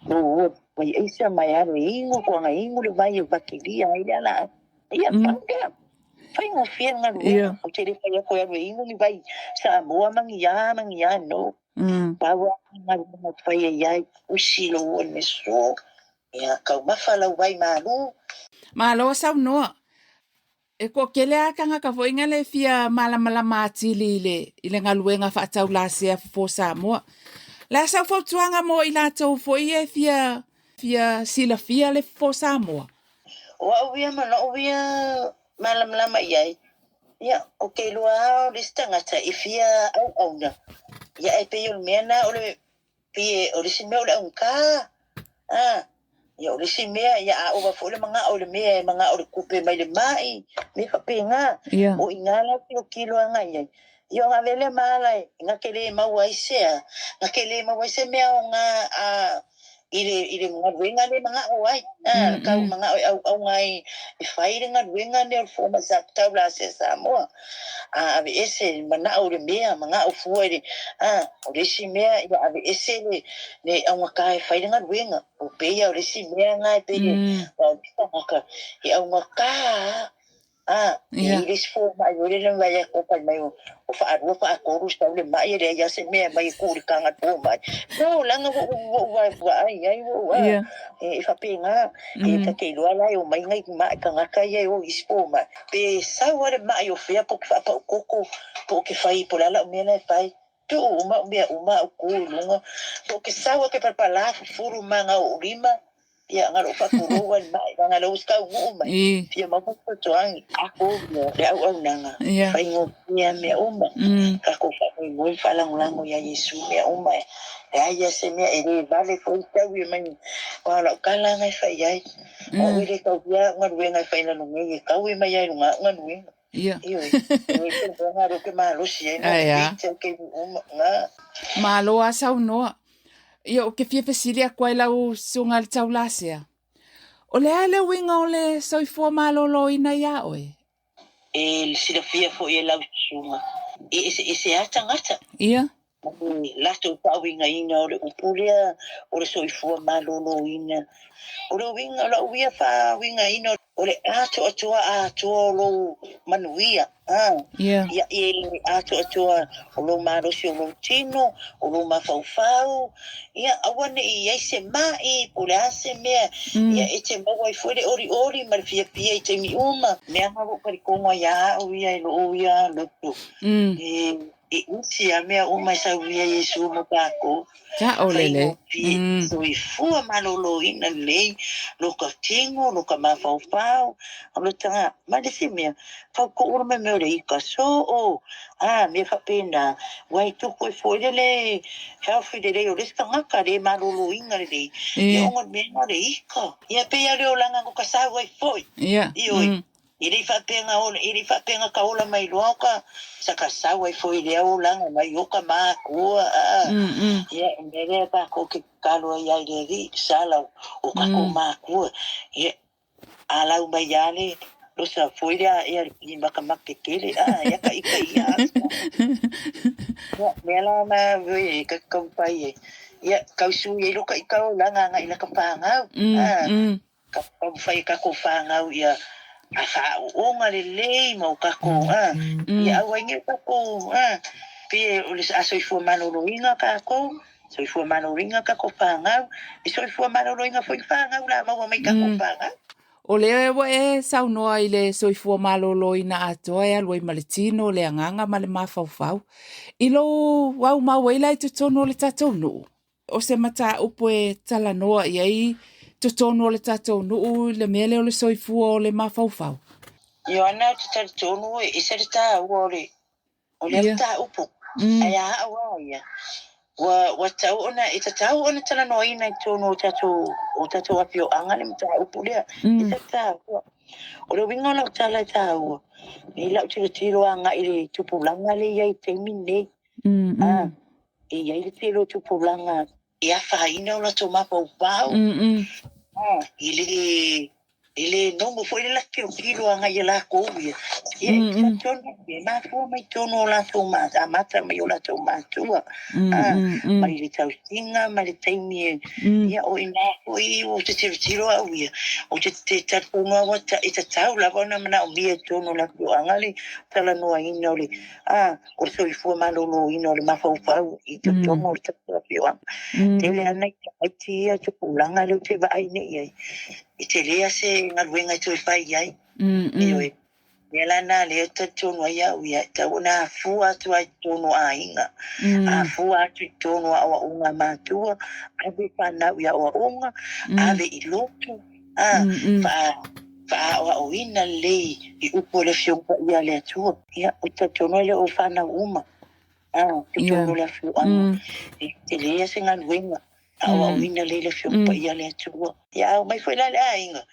lou vai aisa ma e alu e inu, tuaga inu le vai e vakilia ai le ala. Ia, pau lea. Faigofie le galuega. Ou te le fai atu e alu e inu ni vai Samoa ma ni a ma ni a, no. Pau lava le galuega e fai ai ai, fusi lou one meso, Ia, taumafa lau vai malu. Malo saunoa. E toatele lava tagata foi na le fia malamalama atili i le, i le galuega faataulasea fofo Samoa. O le a sau fautuaga mo i latou foi ia e fia, fia silafia le fofo Samoa? O au ia ma lou ia malamalama i ai, ia, ou te iloa lava o le isi tagata e fia auauna, ia ae pei o le mea lena o le Pei o le isi mea o le augata, a, ia o le isi mea, ia a ova foi le manao i le mea e manao le tupe mai le mai, mea faapena. O i ina la tilotilo agai i ai. Ia ona ave lea ma ala e na te le maua ai se a, na te le maua ai se mea aoga a, i le, i le galuega lea e manao ai, a, tau manao e auauna ai e fai le galuega lea o le fomai sa tau lasea Samoa. A aveese le manao i le mea, manao fua i le, a, o le isi mea ia aveese le, le augata e fai le galuega. O pei o le isi mea na e pei e, o le tagata e augata a, a, e i ai le isi fomai foi lele na vaai atu fai mai o faalua faatolu sau le mai e leai lava se mea e aumai e tuu i le taga fomai. No, leaga ua ou vaai ai ua ou, a, e faapena. E ta te iloa la e omai nai mai tagata ia e o i isi fomai. Pe sau lava le mai o fea po o ke faapau koko po o ke fai po o le a lau mea la e fai. Tuu uma au mea uma au ku i luga. Po o ke sau a ke palapala fufulu ma na ou lima, ia na lou faatulou ai mai leaga lea ua taunuu mai. Fia maua se fesoasoani. Aku le auaunaga, faigofie mea uma. Tatou faamoemoe ma faalagolago ia Iesu mea uma. E leai lava se mea e le vave foi taui mai. Aua o lau tala lena e fai ai. O au e le taulia au galuega e fai i lalo nei, e taui mai lava i luga au galuega. Ioe, e i ai se mea lena ke malosi ai, no fit au taimi uma, na. Malo lava saunoa. Ia, ou te fia fesili atu ai lau susuga i le taulasea. O le a le uiga o le soifua maloloina iā oe? E silafia foi e lau susuga, e eseese lava tagata. Ia. Ma le latou faauigaina o le upu lea o le soifua maloloina. O le uiga, o lau ia faauigaina o le atoatoa atoa o lou manuia, a, ia e atoatoa o lou malosi o lou tino, o lou mafaufau, ia aua ne i i ai se mai po o le a se mea, ia e te maua ai foi le olioli ma le fiafia i taimi uma. Mea na ua ou talitonu ai ia au ia i lou ia loto, e E isi a mea uma e sau ia Iesu mo takou. Saolele. Faigofie, soifua maloloina lelei lo ka tino, lo ka mafaufau, lo taga, ma le isi mea, fautuu le mea o le ika soo, a, mea faapena, ua e tupu ai foi lele healthy lelei o le isi tagata le maloloina lelei, ia ona o le mea lena o le ika. Ia pei lava o le olaga no ka sau ai foi. Ioe. E le i faapea na ola, e le i faapea na ka ola mai loa o ka sa ka sau ai foi i lea olaga mai o ka makua, a, ia, o le mea lea takou te tatalo ai ia i le Alii, sala o takou makua, ia, a lau mai lava le losa foi lea ea i makamaka tetele, a, ia ka ika ia aso. Ia, mea la na e ka taumafai ai, ia, tausui ai loa ka ika olaga agai i laka fanau, a. Ka taumafai e takou fanau ia a faaooga lelei ma o takou a ia aua ai nei o takou a pei o le a soifua maloloina takou, soifua maloloina takou fanau, e soifua maloloina foi le fanau o le a maua mai takou fanau. O lea ua e saunoa i le soifua maloloina atoa e alu ai ma le tino, le agaga ma le mafaufau. I lou aumau ai la i totonu o le tatou nuu, O se mataupu e talanoa i ai totonu o le tatou nuu i le mea lea o le soifua o le mafaufau. Ioana, ou te talitonu e ese le taua o le o lea mataupu. Ae a au a ia, ua ua tatau ona e tatau ona talanoaina i totonu o tatou o tatou afioaga le mataupu lea. E ese le taua. O le uiga o lau tala e taua, nei lau tilotilo agai i le tupulaga lea e i ai i le taimi lenei. A, e i ai le tele o tupulaga e afaina o latou mafaufau. E le E le nogo foi le latou tilotilo agai ia latou ia. Ia, e talitonu e mafua mai totonu o latou amata mai o latou matua. Mai le tausiga ma le taimi e, ia o i ina foi ou te tilotilo au ia, ou te talitonu au e tatau lava ona manaomia i totonu o le afioaga le talanoaina o le, o le soifua maloloina o le mafaufau i totonu o le tatou afioaga. Tele lava nai tamaiti ia tupulaga lea ou te vaai nei i ai, e tele lava se galuega e toe fai i ai. Ioe. O le mea la lena lea e talitonu ai au ia, e tatau ona afua atu lava i totonu o aiga, afua atu i totonu o aoaoga a matua, ave fanau i aoaoga, ave i lotu, a, faaaoaoina lelei i upu o le Afioga Paia a le Atua. Ia, ou te talitonu e le o fanau uma, a, i totonu o le afioaga, e tele lava se galuega aoaoina lelei le Afioga Paia a le Atua. Ia, a omai foi la le aiga,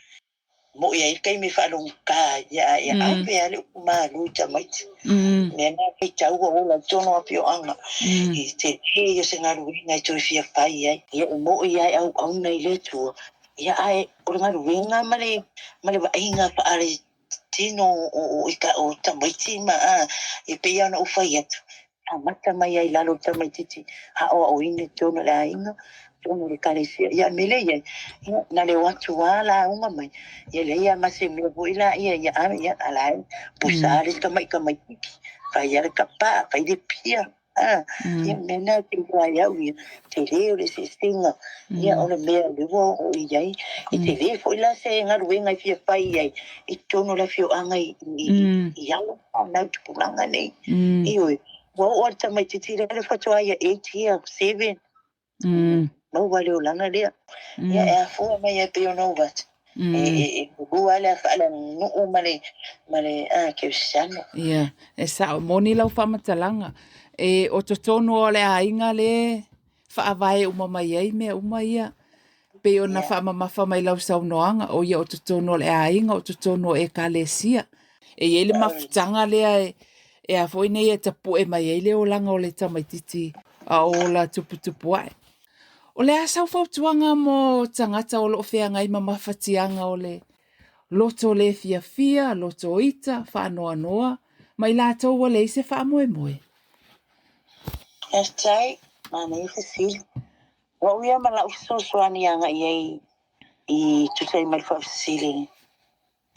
mo'i ai le taimi e faalogogata ai, ia, ae ia ave lava le upu malu i tamaiti. O le mea lena e faitau ua ola i totonu o afioaga, e tele ia o se galuega e toe fia fai ai. Ia, e mo'i lava e auauna i le Atua, ia, ae o le galuega ma le ma le vaaiga faale-tino o tamaiti ma, e pei lava ona ou fai atu, amata mai ai i lalo o le tamaitiiti aoaoina i totonu o le aiga, totonu o le ekalesia. Ia, o le mea lea e i ai, ia, na le o atu lava lauga mai, ia leai lava ma se mea foi la ia, ia, ia, a la e pusa lava le tamai tamaitiiti, fai lava le tapaa, fai le pia. Ia, o le mea lena ou te iloa ai au ia, tele o le eseesega, ia o le mea lea ua oo i ai. E tele foi la se galuega e fia fai i ai i totonu o le afioaga i alo ma fanau i tupulaga nei. Ioe, ua oo lava le tamaitiiti lea le faatoa ia 8 year, 7, maua le olaga lea. Ia e afua mai ai pei ona ou atu, e lua le faaleaganuu ma le ma le kerisiano. Ia, e sao, moni lau faamatalaga. E o totonu o le aiga le faavae uma mai ai mea uma ia. Pei ona faamamafa mai lau saunoaga, o ia o totonu o le aiga, o totonu o ekalesia. E i ai le mafutaga lea e a foi nei e tapue mai ai le olaga o le tamaititi a o ola tuputupu ae. O le a sau fautuaga mo tagata o lo o feagai ma mafatiaga o le loto le fiafia, loto ita, faanoanoa, ma i latou ua leai se faamoemoe? Faafetai, manaia fesili. O au ia ma lau fesoasoani agai ai i tusa ai ma le faafesili,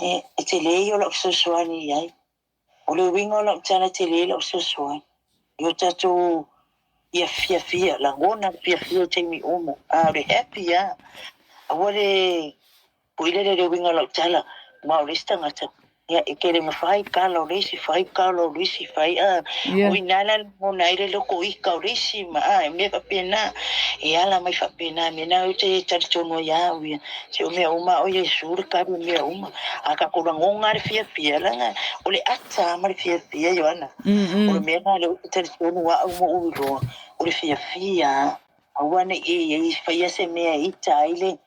e tele ia o lau fesoasoani i ai. O le uiga o lau tala tele lau fesoasoani i o tatou ia fiafia, lagona le fiafia i taimi uma. A o le happy lava. Aua le pui lele le uiga o lau tala, ma o le isi tagata, ia e te le mafai kala o le isi, fai kala o le isi, fai a. O i ina la e lagona ai le loko ika o le isi ma a, mea faapena. E ala mai faapena, mea na ou te talitonu ai lava au ia. Se o mea uma o Iesu le kali o mea uma. A tatou lagona le fiafia, leaga o le ata ma le fiafia, Ioana. O le mea lena lea ou te talitonu au ma ou iloa, o le fiafia, aua ne i e faia se mea e ita ai le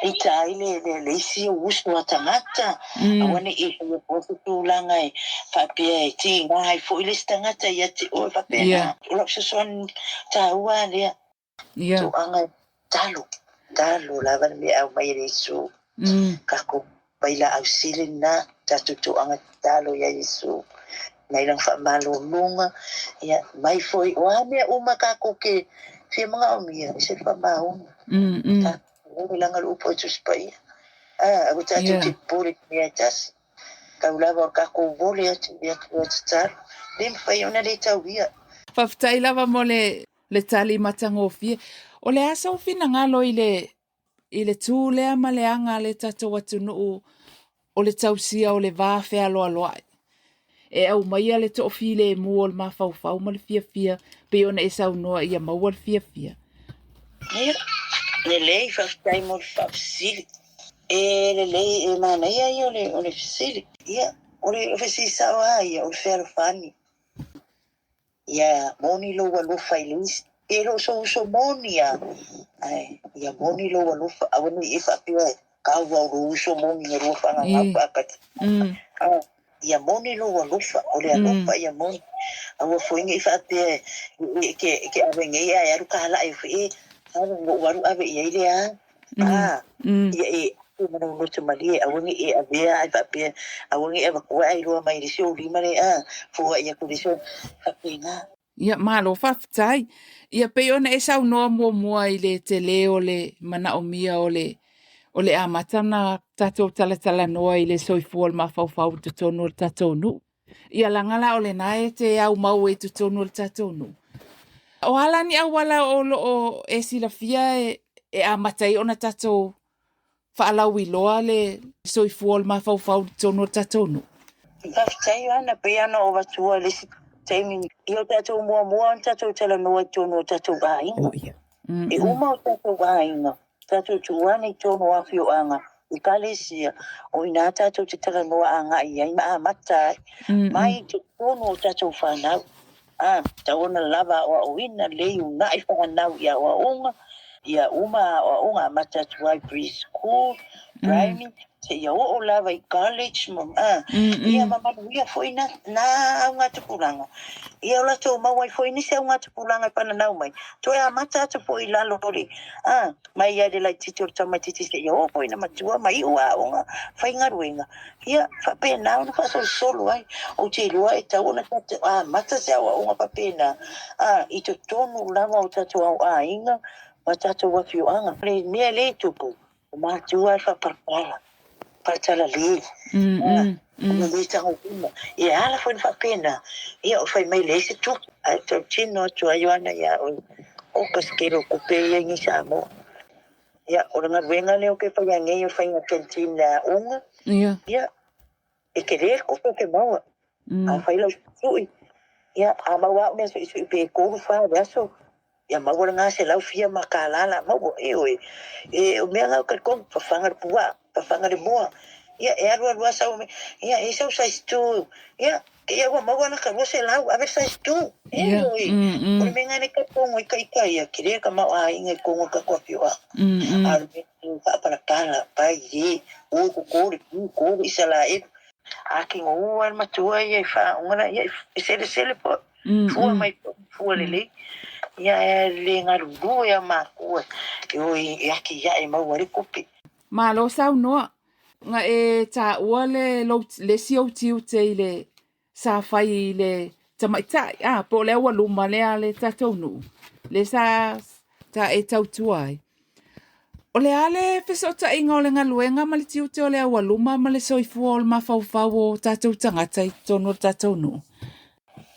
ita ai le isi ou uso a tagata, aua ne i e faia foi se tulaga e faapea e tiga ai foi le isi tagata ia te oe faapena. O lau fesoasoani taua lea. Tulaga e talo, talo lava le mea e aumai e le Iesu. Tatou vailaau sili lena, tatou tulaga tatalo ia Iesu. Mai lana faamalologa, ia mai foi, o a mea uma tatou te fia manaomia, e se faamaoni. Tatou leaga le upu a le Tusi Paia. Aua tatou te popole i le mea e tasi. Tau lava o le tatou vole atu i le Atua tatalo, le mafai ona le tauia. Faafetai lava mo le Le tali matagofie. O le a sou finagalo i le, i le tū lea ma le aga a le tatou atunuu o le tausia o le va fealoaloai? E aumaia le toafilemu o le mafaufau ma le fiafia pei ona e saunoa ia maua le fiafia. Ia, lelei, faafetai mo le faafesili. E lelei, e manaia ia o le fesili. Ia, o le fesili sao lava ia, o le fealofani. Ia moni lou alofa i le isi. E le o sou uso moni lava, ae ia moni lou alofa, aua ne i e faapea e Kaua o lou uso moni na lua faagagau faakati. Ia moni lou alofa, o le alofa ia moni. Aua foi ne i faapea e ke ave nei ae alu kalai foi e, alu ou alu ave i ai le a. A, ia e ma lou loto malie, aua ne i e avea ae faapea, aua ne i avatua ae iloa mai i le isi ou lima le a, foai atu i le isi ou, faapena. Ia, malo faafetai. Ia pei ona e saunoa muamua i le tele o le manaomia o le o le amata ona tatou talatalanoa i le soifua o le mafaufau i totonu o le tatou nuu. Ia laga la o lena e te aumau ai i totonu o le tatou nuu. O a la ni auala o lo o e silafia e amata ai ona tatou faalauiloa le soifua o le mafaufau i totonu o le tatou nuu. Faafetai Ana, pei ona ou avatua i le isi taimi, ia o tatou muamua ona tatou talanoa i totonu o tatou aiga. E uma o tatou aiga, tatou tuu ane i totonu o afioaga, ekalesia, o i ina tatou te talanoa agai i ai ma amata ai mai i totonu o tatou fanau. A, tatau ona lava aoaoina lelei uunai fanau i aoaoga, ia uma aoaoga amata atu ai pre-school, primary, seia oo lava i college ma, a, ia ma manuia foi na, na augatupulaga. Ia o latou maua ai foi nisi augatupulaga e fananau mai, toe amata atu foi i lalo o le, a, mai ai le laitiiti o le tamaitiiti seia oo foi ina matua ma iu aoga, faigaluega. Ia, faapena ona faasolosolo ai. Ou te iloa e tatau ona tatou amata se aoaoga faapena, a, i totonu lava o tatou aiga ma tatou afioaga. O le mea lea e tupu, o matua e faapalapala, faatalalē, a, o le tagolima. E ala foi ona faapena, ia, o fai mai leai se tupe. Ae tautino atu ai Ioana iā oe, oka se tele o tupe ia i Samoa. Ia, o le galuega lea ou te faia nei o le faiga canteen i le aoga. Ia. Ia, e tele le tupe ou te maua. A fai lau suisui, ia, a maua au mea suisui pe 3, 4 i le aso, ia maua lena selau fia ma kālā la maua. Ioe, e, o mea na ou talitonu, fafaga le puaa, fafaga le moa. Ia, e alu alu lava sau, ia, e i ai sau size 2, ia, Ia ua maua laka 200, ave size 2. Ioe, o le mea lena e talitonu ai ita ia, tele le tamaoaiga i totonu o le tatou afioaga. A o le mea e faapalapala, pai e, o toto le pu, to le Isaraelu. A tinou lava le matua ia i faauga la, ia e selesele foi, fua mai foi, fua lelei. Ia e le galulue lava matua e o e atiae e maua ai le tupe. Malo saunoa. Na e taua le lou, le isi ou tiute i le sa fai i le tamaitai, a, po o le aualuma lea a le tatou nuu, le sa, sa e tautua ai. O le a le fesootaiga o le galuega ma le tiute o le aualuma ma le soifua o le mafaufau o tatou tagata i totonu o le tatou nuu?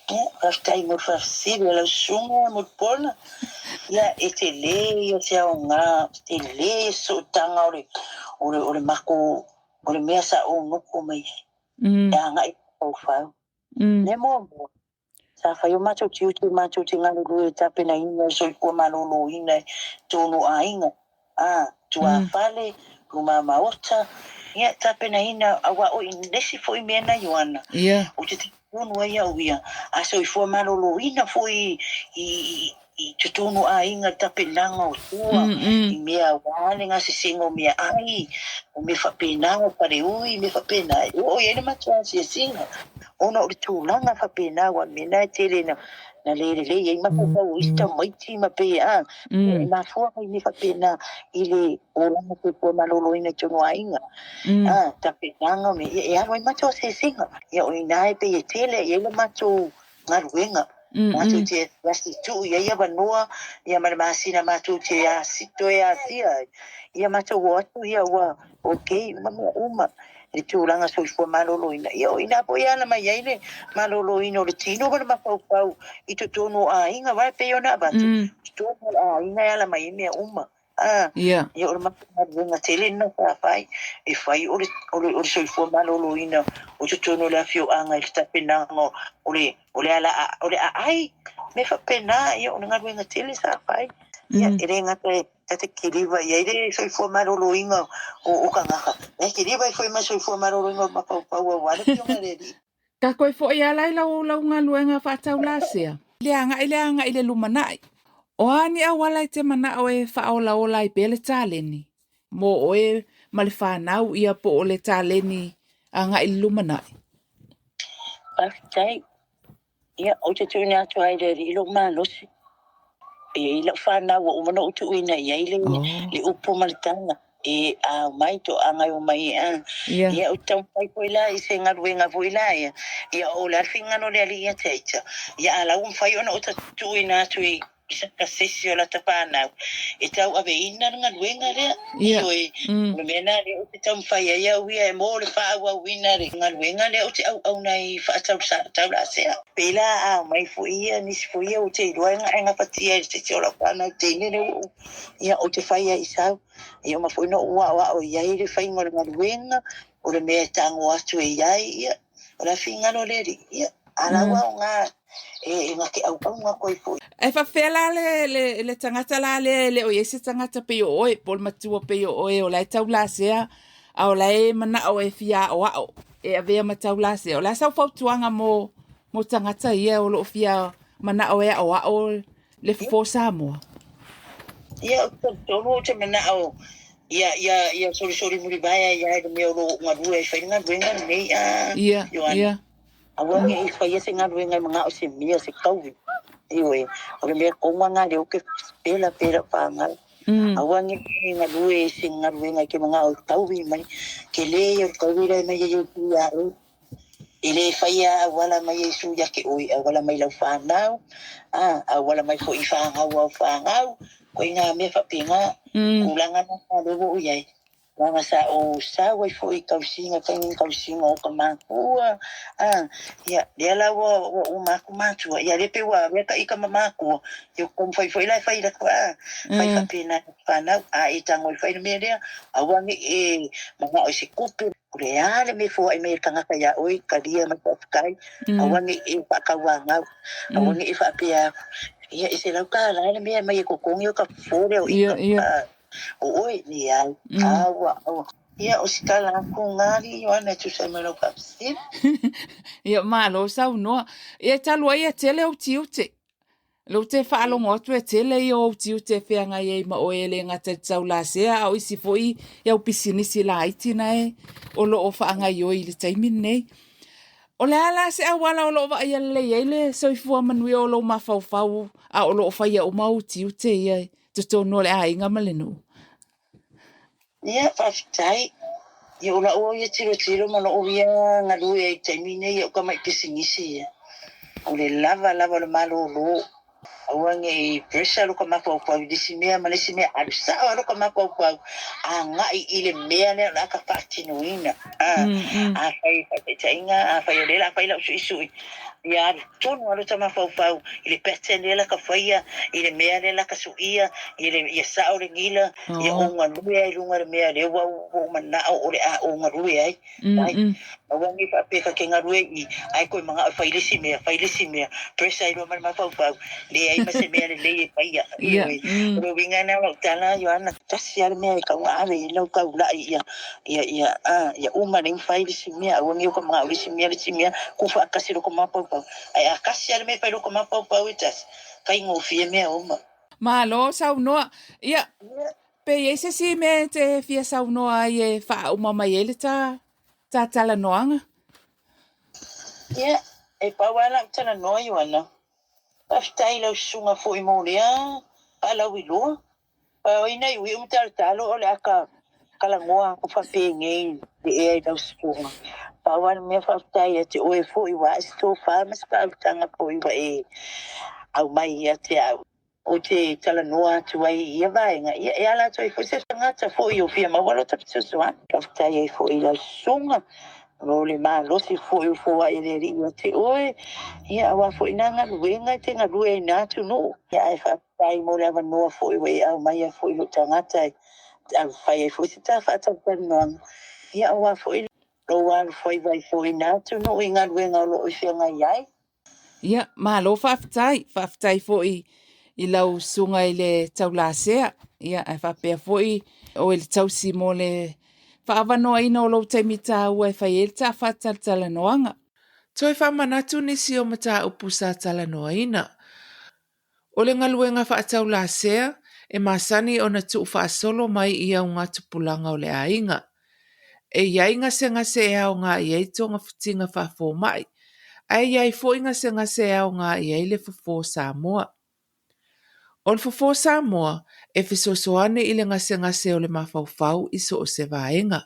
Ia, faafetai mo le faafesili a lau susuga Mulipola. Ia, e tele ia se aoga, tele ia se sootaga o le, o le, o le matou, o le mea sa ou nofo mai ai, e agai i mafaufau. Mea muamua, sa fai o matou tiute matou te galulue e tapenaina le soifua maloloina i totonu o aiga, a, tuafale, luma maota, ia tapenaina aua o le isi foi mea na Ioana, ou te talitonu ai au ia, a soifua maloloina foi i i totonu o aiga le tapenaga o tua, i mea aua le gasesega o meaai, o mea faapena, o faleui, mea faapena, e oo i ai le matou asiasiga, ona o le tulaga faapena, aua o le mea lena e tele ina na le lelei ai mafaufau o isi tamaiti ma pei a, e mafua mai mea faapena i le olaga soifua maloloina i totonu o aiga. A, tapenaga me, ia e alu ai matou asiasiga. Ia o i ina e pei e tele i ai le matou galuega. Matou te asi tuu i ai avanoa, ia ma le masina matou te asi, toe asia ai. Ia matou o atu ia ua okay uma mea uma i le tulaga soifua maloloina. Ia o i ina foi e ala mai ai le maloloina o le tino ma le mafaufau i totonu o aiga, aua e pei ona avatu, totonu o aiga e ala mai ai mea uma. A, ia o le matou galuega tele lena sa fai, e fai o le, o le, o le soifua maloloina o totonu o le afioaga i le tapenaga o le, o le ala, o le aai, mea faapena, ia o le galuega tele sa fai. Ia, e le gata e ta te kiliva i ai le soifua maloloina o tagata, ae kiliva ai foi ma le soifua maloloina o le mafaufau aua le Afioga i le Alii. Ka koe foi ala i lau lau galuega faataulasea. Le agai le agai i le lumanai. O a ni auala e te manao e faaolaola ai pea le taleni mo oe ma le fanau ia po o le taleni agai i le lumanai? Faafetai. Ia, ou te tuuina atu ai i le Alii lou malosi. E i ai lau fanau ua uma ona ou tuuina i ai le, oh. le upu ma le tala e ao mai toaga e omai e a. Yeah. Ia, ou te taumafai foi la i se galuega foi la ia. Ia, o le a le finagalo o le Alii ia te ita. Ia, a la ua mafai ona ou tuuina atu i i se isi o lata fanau e tauaveina le galuega lea. Ia. Ioe, o le mea lena lea ou te taumafai ai au ia e mo le faaauauina le galuega lea ou te auauna ai faataulāsea. Pei la a omai foi ia nisi foi ia ou te iloa e gafatia e se isi o lau fanau teine lea ua ou, ia ou te fai ai i sau. Ia uma foi ona ou aoao i ai le faiga o le galuega, o le mea e tago atu e i ai, ia, o le a finagalo o le Alii, ia, a la ua aoga e na te auauna atu ai foi. Ae faapefea la le, le, le tagata la lea e le o i ai se tagata pei o oe, po o le matua pei o oe o la e taulasea, a o la e manao e fia aoao e avea ma taulasea. O le a sau fautuaga mo, mo tagata ia o lo o fia manao e aoao le fofo Samoa? Ia, ou te talitonu ou te manao ia, ia, ia solisoli mulivae ai lava i le mea o lo o galue ai fai le galuega lenei, a Ia, Ioane. ia. Aua ne i faia se galuega e manao se mea, se taui. Ioe, o le mea tonu lava lena lea ou te pela pea i lau fanau. Aua ne i galue i se galuega e te manao e taui mai. Tele ia o le taui la e aumai ai e ia oe. E le faia auala mai Iesu ia te oe, auala mai lau fanau, a, auala mai foi i fanau o au fanau, koe ngā mea faapena, tulaga na lea ua ou i ai. Leaga sa ou sau ai foi i tausiga, taimi tausiga o ka makua, a, ia, lea la ua, ua uma atu matua, ia lea pei ua avea ka ika ma makua, ia ua taumafai foi la e fai latu, a, fai faapena i fanau, a e tago e fai le mea lea, aua ne i e manao i se tupe. O le a le mea e foai mai e le tagata iā oe, talia mai faafetai, aua ne i e faatauanau, aua ne i e faapea atu, ia e $100 le mea e aumai e totogi o ta fofo lea o ika, o oe, leai, aua, aua. Ia, o se tala atu lena alii Ioane e tusa ai ma lau faafesili. Ia, malo saunoa. Ia, talu ai e tele ou tiute. Lea ou te faalogo atu e tele ia o ou tiute e feagai ai ma oe e le gata i le taulasea a o isi foi i au pisinisi laiti na e o lo o faagaoioi i le taimi lenei. O le a la se auala o lo o vaaia lelei ai le soifua manuia o lou mafaufau a o lo o faia uma ou tiute ia i totonu o le aiga ma le nuu? Ia, faafetai. Ia, o lau au ia tilotilo ma lou ia galue ai i le taimi lenei ia o tamai pisinisi ia. O le lava lava o le malōlō. Aua ne i pressure lota mafaufau i le isi mea ma le isi mea, alu sao lava lota mafaufau agai i le mea lea o le a ta faatinoina. Afai e faataitaiga, afai o lea o le a fai lau suisui, ia alu tonu lava lota mafaufau i le pattern lea la ka faia, i le mea lea la ka suia, i le, ia sao le gila, ia ou galue ai i luga o le mea lea ua ou manao o le a ou galue ai. Ai, aua ne i faapea ta te galue i i, ae toe manao e fai le isi mea, fai le isi mea, pressure ai loa ma le mafaufau, leai ma se mea lelei e faia. Ioe. O le uiga lena o lau tala, Ioana, tasi lava le mea e tatau ona ave i ai lau taulai ia, ia, ia, a, ia uma nei ona fai le isi mea, aua ne i o ta manao i le isi mea, le isi mea, tuufaatasi lota mafaufau. Ae a tasi lava le mea e fai i lota mafaufau e tasi, faigofie mea uma. Malo saunoa. Ia, pe i ai se isi mea e te fia saunoa ai e faauma mai ai le ta, ta talanoaga? Ia, e pau lava lau talanoa, Ioana. Faafetai i lau susuga foi mo lea faalauiloa. Ina iuiu ma talotalo o le a ka talanoa atu faapenei i le ea i lau susuga. Pau lava le mea faafetai ia te oe foi ua ae se tofa ma se faautaga foi ua e aumai ia te au. Ou te talanoa atu ai i ia vaega, ia e ala atu ai foi se tagata foi o fia maua lota fesoasoani. Faafetai ai foi i lau susuga mo le malosi foi o foai e le Alii ia te oe, ia aua foi nā galuega e te galue ai i nā atunuu. Ia ae faafetai mo le avanoa foi ua e aumaia foi i lou tagata e fai ai foi se ta faatalatalanoaga, ia aua foi lou alofaiva ai foi i nā atunuu i galuega o lo o e feagai ai. Ia, malo faafetai. Faafetai foi i lau susuga i le Taulasea, ia, ae faapea foi oe le tausi mo le faaavanoaina o lou taimi taua e fai ai le ta faatalatalanoaga. Toe faamanatu nisi o mataupu sa talanoaina. O le galuega faataulasea e masani ona tuufaasolo mai i augatupulaga o le aiga. E i ai gasegase e aoga i ai togafitiga faafomai, ae i ai foi gasegase e aoga i ai le fofo Samoa. O le fofo Samoa e fesoasoani i le gasegase o le mafaufau i so o se vaega.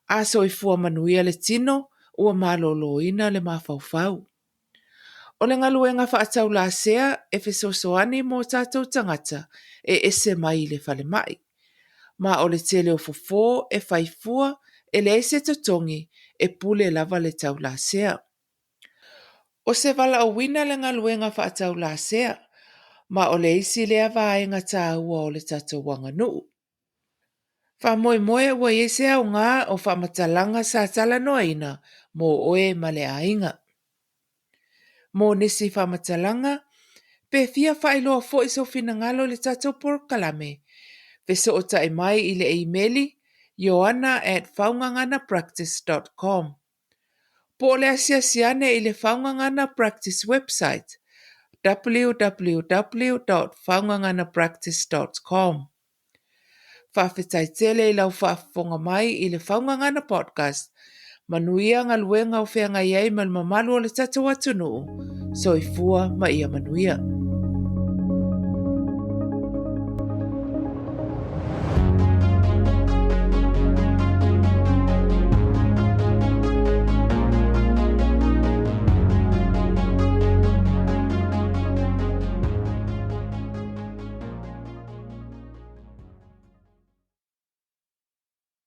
A soifua manuia le tino, ua maloloina le mafaufau. O le galuega faataulasea e fesoasoani mo tatou tagata e ese mai i le falemai. Ma o le tele o fofo e fai fua e leai se totogi, e pule lava le taulasea. O se valaauina le galuega faataulasea, ma o le isi lea vaega taua o le tatou aganuu. Faamoemoe ua i ai se aoga o faamatalaga sa talanoaina mo oe ma le aiga. Mo nisi faamatalaga, pe fia faailoa foi sou finagalo i le tatou polokalame, fesootai mai i le imeli ioana@faugaganapractice dot com. Po o le asiasi ane i le Faugagana Practice website www.faugaganapractice.com. Faafetai tele i lau faafofoga mai i le Faugagana Podcast. Manuia galuega o feagai ai ma le mamalu o le tatou atunuu. Soifua ma ia manuia.